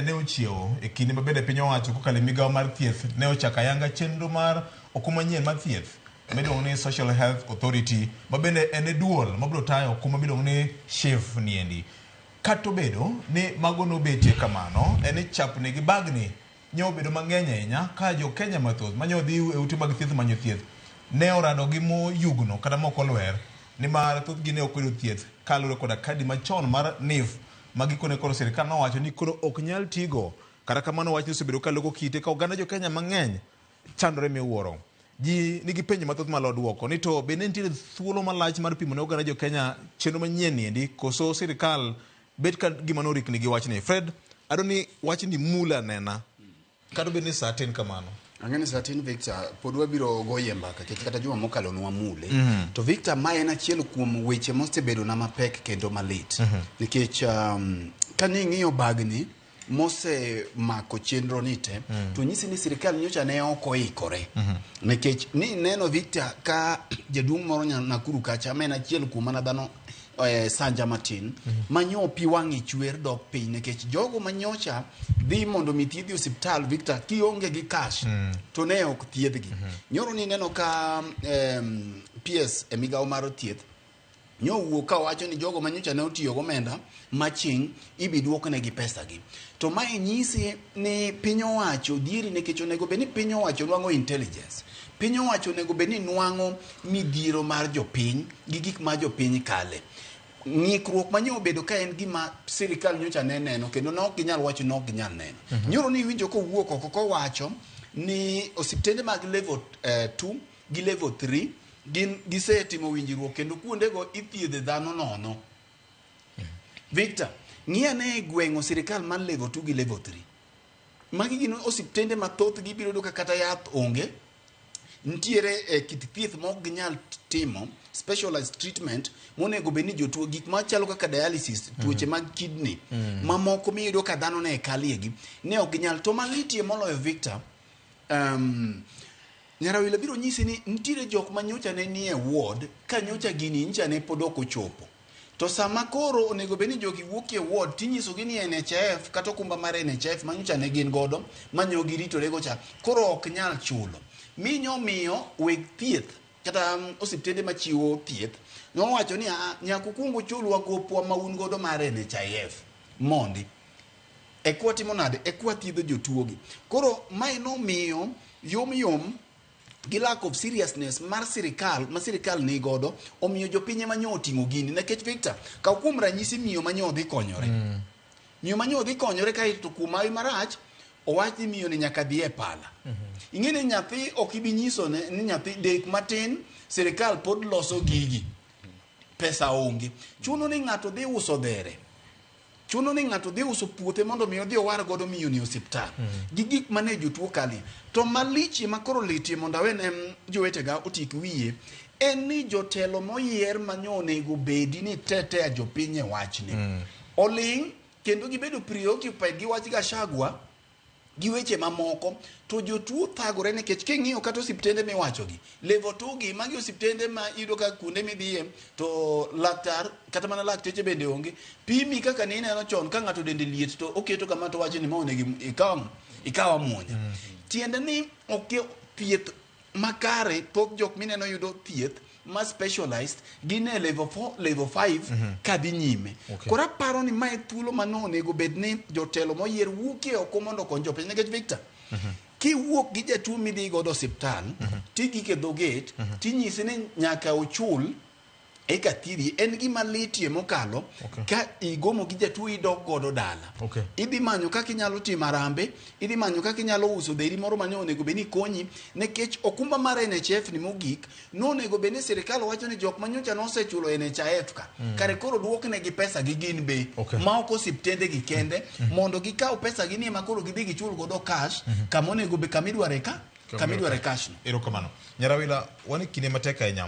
ne ochiewo e kinde ma bende piny owacho kokalo e migawo mar thieth ne ochako ayanga chenro mar okumba manyien mar thieth miluongo ni Social Health Authority ma bende en e duol mabiro tayo okumba miluongo ni SHIF niendi. Kata obedo ni mago nobetie kamano, en ni chapni gi bagni nyo obedo mang'eny ahinya ka jo Kenya mathoth manyo dhi e ute mag thieth manyo thieth ne orado gi moyugno kata mok olwer nimar thothgi ne ok oyudo thieth kaluwore koda kadi machon mar NHIF ma gikone koro sirkal nowacho ni koro ok nyal tigo. Kata kamano wachni osebedo ka loko kite ka oganda jo Kenya mang'eny chandore miwuoro. Ji nigi penjo mathoth malo duoko ni to be ne nitiere thuolo malach mar pimo ne oganda jo Kenya chenro manyien ni endi koso sirkal bet ka gima norikni gi wachni. Fred, adwa ni wachni mula nena kata obed ni saa tin kamano. Ang'e ni saa tin Victor, pod wabiro goye mbaka nikech kata juma mokalo nwamule. To Victor, ma en achiel kuom weche mosebedona mapek kendo malit. Nikech ka ning'iyo bagni mosemako chenro ni te, to nyisi ni sirikal nyocha ne ok oikore. Nikech ni neno Victor ka jaduong' moro Nakuru kacha, ma en achiel kuom mana dhano sanja matin ma nyo pi wang'e chwer dok piny nikech jogo ma nyocha dhi mondo mi thiedhi e osiptal Victor kionge gi cash to ne ok thiedhgi. Nyoro ni neno ka PS e migawo mar thieth nyowuok ka wacho ni jogo ma nyocha ne otiyo gomenda maching ibi duoknegi pesa gi. To mae nyisi ni piny owacho dhieri nikech onego bed ni piny owacho nwang'o intelligence. Piny owacho onego bed ni nwang'o midhiero mar jopiny gi gik ma jopiny kale. Ng'ikruok ma nyo obedo ka en gima sirikal nyocha ne neno kendo ne ok ginyal wacho ni ok ginyal neno. Nyoro ni iwinjo kowuok oko kowacho ni osiptende mag level 2 gi level 3 gin gisetimo winjruok kendo kuondego ithiedhe dhano nono. Victor, ng'i ane e gweng'o sirikal mar level 2 gi level 3. Magi gin osiptende ma thothgi ibiro yudo ka kata yath onge. Nitiere kit thieth ma ok ginyal timo, specialized treatment monego bed ni jotuo gik machalo kaka dialysis, tuoche mag kidney, mamoko miyudo ka dhano ne kaliegi, ne ok ginyal. To malitie moloyo Victor, Nyarawila biro nyisi ni nitiere jok ma nyocha ne nie ward ka nyocha gini nyocha ne pod ok ochopo. To sama koro onego bed ni jogi wuok e ward tinyisogi ni NHIF kata okumba mar NHIF ma nyocha ne gin godo ma nyo giritorego cha koro ok nyal chulo. Mi nyomiyo weg thieth kata osiptende machiwo thieth nowacho ni aa nyaka ukuong uchulwa gopwa ma un godo mar NHIF mondi. Ekwa timo nade? Ekwa thiedho jotuo gi. Koro mae nomiyo yom yom gi lack of seriousness mar sirikal ma sirikal ni godo omiyo jopiny ema nyo oting'o gini nikech Victor kaw kuom ranyisi miyo ma nyo dhi konyore miyo ma nyo dhi konyore kaeto to kuom hawi marach owach ni miyo ni nyaka dhi e pala ing'e ni nyathi ok ibi nyiso ne ni nyathi dek matin sirikal pod loso gigi pesa onge chuno ni ng'ato dhi uso dhere chuno ni ng'ato dhi uso puothe mondo mi odhi owar godo miyo ni osiptal gi gik mane jotuo kalie to malichie ma koro litie mondo awene jowetega otik wiye en ni jotelo moyier manyo onego bedi ni tetea jopiny e wachni oling' kendo gibedo preoccupied gi wach Gachagua gi weche mamoko to jotuo thagore nikech king'iyo kata osiptende miwachogi level 2 gi magi osiptende ma iyudo ka kuonde midhiye to laktar kata mana lakteche bende onge pimi kaka ne ineno chon ka ng'ato dende liet to oketo kama to wacho ni ma onego ikaw ikaw amuonya tiende ni ok thieth makare thoth jok mineno yudo thieth ma specialized gin e level 4 level 5 kadhi nyime koro aparo ni mae thuolo ma nonego bed ni jotelo moyier wuokie oko mondo okony jopiny nikech Victor kiwuok gi jatuo midhi godo osiptal tigik e dho gate tinyise ni nyaka ochul eka thiedhi en gima litie mokalo ka igomo gi jatuo idok godo dala idhi manyo kaka inyalo timo arambe idhi manyo kaka inyalo uso dheri moro mane onego bed ni konyi nikech okumba mar NHIF ni mogik nonego bed ni sirikal wacho ni jok manyocha nosechulo NHIF ka kare koro duoknegi pesa gi gin be ma ok osiptende gi kende mondo gikaw pesa gi ni ema koro gidhi gichul godo cash kama onego bed kama idware ka kama idware cash no Erokamano. Nyarawila, wan e kinde matek ahinya.